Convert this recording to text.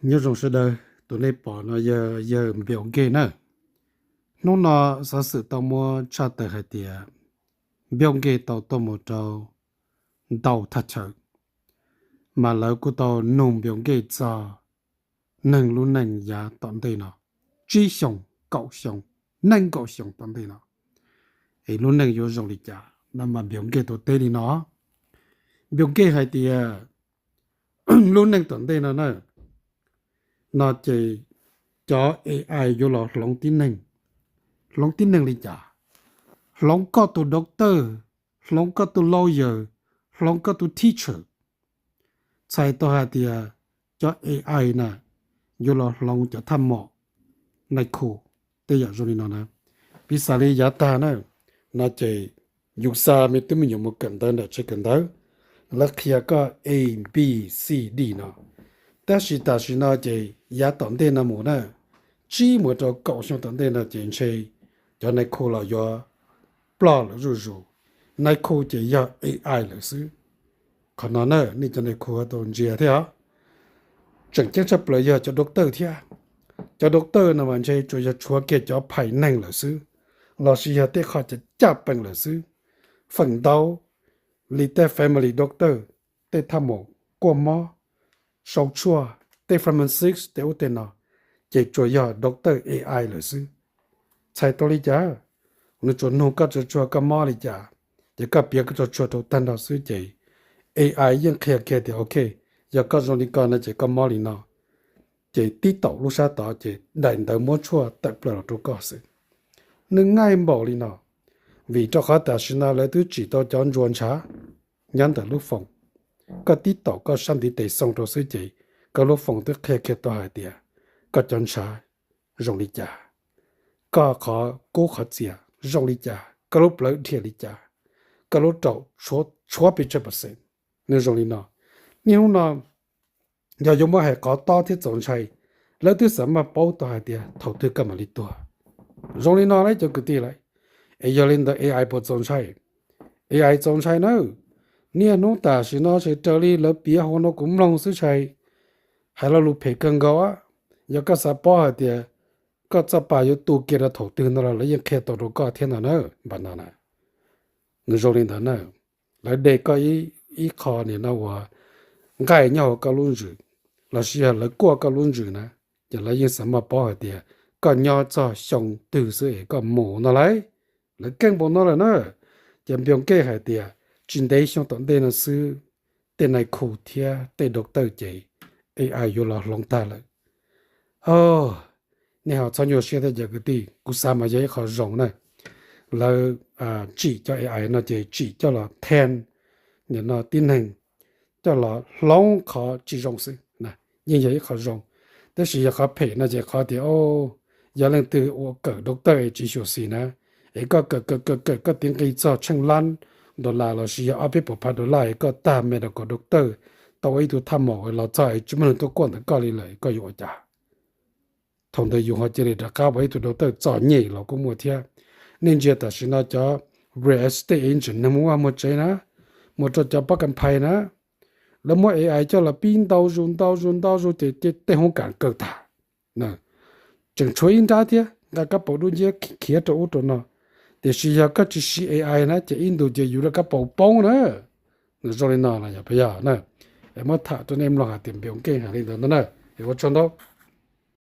Nyob zoo sawv daws, tus nej pom no yog yawg Bill Gates na. Hnub no xov xwm tau muab tshaj tawm hais tias Bill Gates tau tuaj mus rau ntau thaj chaw, mas lawv kuj tau nug Bill Gates txog neeg lub neej yav tom ntej no, tsib xyoo, kaum xyoo, nees nkaum xyoo tom ntej no, es lub neej yuav zoo li cas no mas Bill Gates tau teb li no. Bill Gates hais tias lub neej tom ntej no na, no ces cov A I yuav los hloov tib neeg. Hloov tib neeg li cas? Hloov koj tus doctor, hloov koj tus lawyer, hloov koj tus teacher. Txhais tau hais tias cov A I na yuav los hloov cov thaj maum, nai khu, tej yam zoo li no na. Piv xam li yav tag na, no ces yus xa me tub me nyuam mus kawm ntawv ntawm tsev kawm ntawv, lawv qhia koj A B C D no. Tab sis tam sim no ces yav tom ntej no mus na, tsib mus rau kaum xyoo tom ntej no ces ntshe cov nai khu los yuav ploj lawm zuj zus. Nai khu ces yog A I lawm xwb. Qhov no na nej cov nai khu tau ntsia thiab os. Tseem ceeb tshaj plaws yog cov doctor thiab. Cov doctor no mas ntshe tsuas yog tshuav kiag cov phais neeg lawm xwb, lossis yog tej qho caj pees lawm xwb. Feem ntau li tej family doctor, tej thaj maum kuaj mob, sau tshuaj, tej forensics tej ub tej no, ces tsuas yog doctor A I lawm xwb. Txhais tau li cas? Nws tsuas nug koj tso tshuaj koj mob li cas, ces koj piav koj tso tshuaj rau tag nrho xwb ces A I yeej qhia kiag tias ok, yog koj zoo li ko no ces koj mob li no. Ces tib taum lub sab tod ces daim ntawv muab tshuaj tawm plaws los rau koj xwb. Nws nqaij npaum li no, vim rau qhov tam sim no lawv twb tsim tau cov ntsuas ntshav nyob ntawm lub foos. Koj tib taum koj sab ntiv tes xoo rau xwb ces koj lub foos twb qhia kiag tau hais tias koj cov ntshav zoo li cas, koj qhov kub qhov txias zoo li cas, koj lub plawv dhia li cas, koj lub raum tshuav pes tsawg percent, nws zoo li no. Niaj hnub no yog yuav muab hais qhov tob thiab txaus ntshai, lawv twb xav maj paub tau hais tias thaum twg koj mam li tuag. Zoo li no lauj cov kwv tij lauj. Es yog li ntawd A I puas txaus ntshai? A I txaus ntshai nawb. Niaj hnub tam sim no ces raws li lawv piav hauv no kuv mloog xwb ces hais lo lus phem kawg nkaus. Yog koj xav paub hais tias koj txoj pa yuav tu kiag rau thaum twg no los lawv yeej qhia tau rau koj thiab no na, npam no na. Nws zoo li ntawd na, lawv de koj ib qho nim no uas nqaij nyob hauv koj lub ntsws, lossis yog lawv kuaj koj lub ntsws na, ces lawv yeej xav maj paub hais tias koj nyob txog xyoo twg xwb es koj mus no lauj. Lawv keej npaum no lawm na. Ces Bill Gates hais tias tsis ntev xyoo tom ntej no xwb, tej nai khu thiab tej doctor ces A I yuav los hloov tag lawm. Nej ho txhob nyuaj siab thiab cov kwv tij, kuv xav mas yog ib qho zoo na. Lawv tsim cov A I no ces tsim coj los ten, nim no tib neeg coj los hloov qhov tsis zoo xwb, yeej yog ib qho zoo. Tab sis yog qhov phem no ces qhov tias yog leej twg ua kawm doctor es tsis xyuam xim na, es koj kawm kawm kawm kawm koj tiv nqi txog tsheej lab dollar lossis yog ob peb puas phav dollar es koj tag medical doctor, tau ua ib tug thaj maum los txog es tsis muaj neeg tuaj kuaj ntawm koj li lawm koj yuav ua cas? Thaum ntawd yus ho cia li rov qab ua ib tug doctor txom nyem los kuj muaj thiab. Nej ntsia tam sim no cov real estate agent neeg muag vaj muag tsev na, mus rau cov pob ka phais na, lawv muab A I coj los pib ntau zus ntau zus ntau zus ces tej hoob kam kaw tag. Tseem tshuav ib nrab thiab nqa kab paus dub nciab khiav rau ub rau no, tiam sis yog koj tsis siv A I na ces ib ntus ces yus lub kab paus poob na. Nws zoo li no los yog puas yog na? Es muab tham rau nej mloog hais tias Bill Gates hais li ntawd ntag na. Es ua tsaug ntau.